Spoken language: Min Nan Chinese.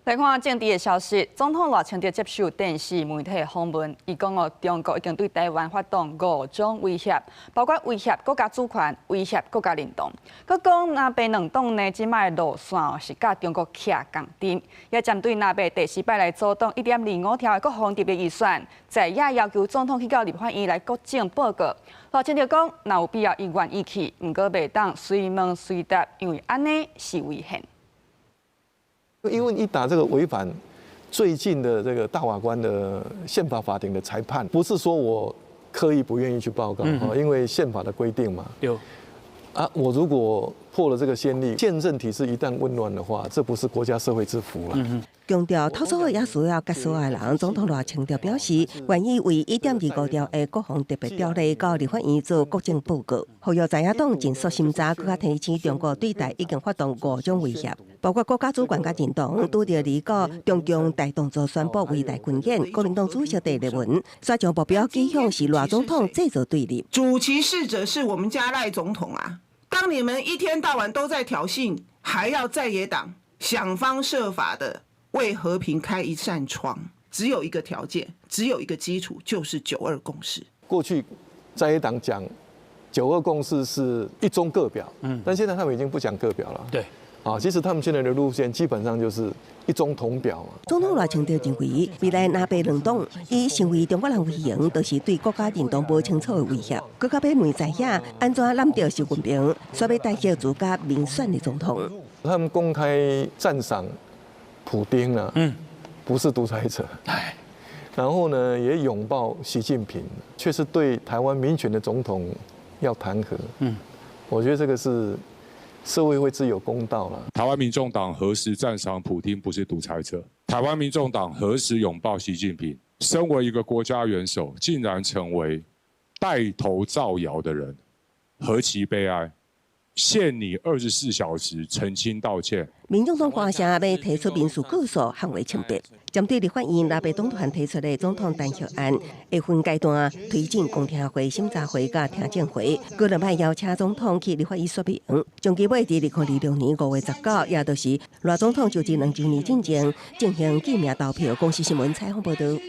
來看政治的消息，總統賴清德接受電視媒體訪問，伊講哦，中國已經對台灣發動五種威脅，包括威脅國家主權、威脅國家認同。閣講藍白兩黨呢，這擺的路線是佮中國徛仝陣，也針對藍白第四擺來阻擋1.25條的國防特別預算，在野要求總統去到立法院來國政報告。賴清德講，若有必要，伊願意去，毋過袂當隨問隨答，因為按呢是違憲。因為一打這個違反最近的這個大法官的憲法法庭的裁判，不是說我刻意不願意去報告，因為憲法的規定嘛。對。啊，我如果破了這個先例，憲政體制一旦混亂的話，這不是國家社會之福了。強調討所好也需要結所的人，總統賴清德表示，願意為1.25條的國防特別條例到立法院做國政報告。呼籲在野黨盡速審查，閣較提醒中國對台已經發動五種威脅，包括國家主權佮認同，拄著離國中共大動作宣布圍台軍演，國民黨主席鄭麗文煞將目標指向是賴總統製造對立。主其事者是我們家賴總統啊！當你們一天到晚都在挑釁，還要在野黨想方設法的為和平開一扇窗，只有一個條件，只有一個基礎，就是九二共識。過去在野黨講九二共識是一中各表，但現在他們已經不講各表了。啊，其實他們現在的路線基本上就是一中同表嘛。總統賴清德認為，未來藍白兩黨以成為中國人為榮，就是對國家認同無清楚的威脅。閣較欲問在野按怎攬著習近平，煞欲彈劾自家民選的總統。他們公開讚賞普丁啊，不是獨裁者。然後呢，也擁抱習近平，卻是對台灣民選的總統要彈劾。我覺得這個是社會會自有公道了。台灣民眾黨何時讚賞普丁不是獨裁者？台灣民眾黨何時擁抱習近平？身為一個國家元首，竟然成為帶頭造謠的人，何其悲哀！限你24小時澄清道歉。民眾黨歌聲欲提出民事告訴捍衛清白，針對立法院藍白黨團提出的總統彈劾案，會分階段推進公聽會、審查會佮聽證會，閣兩擺邀請總統去立法院說明。將計欲佇2026年5月19，也就是賴總統就職2週年進前進行記名投票。公視新聞採訪報導。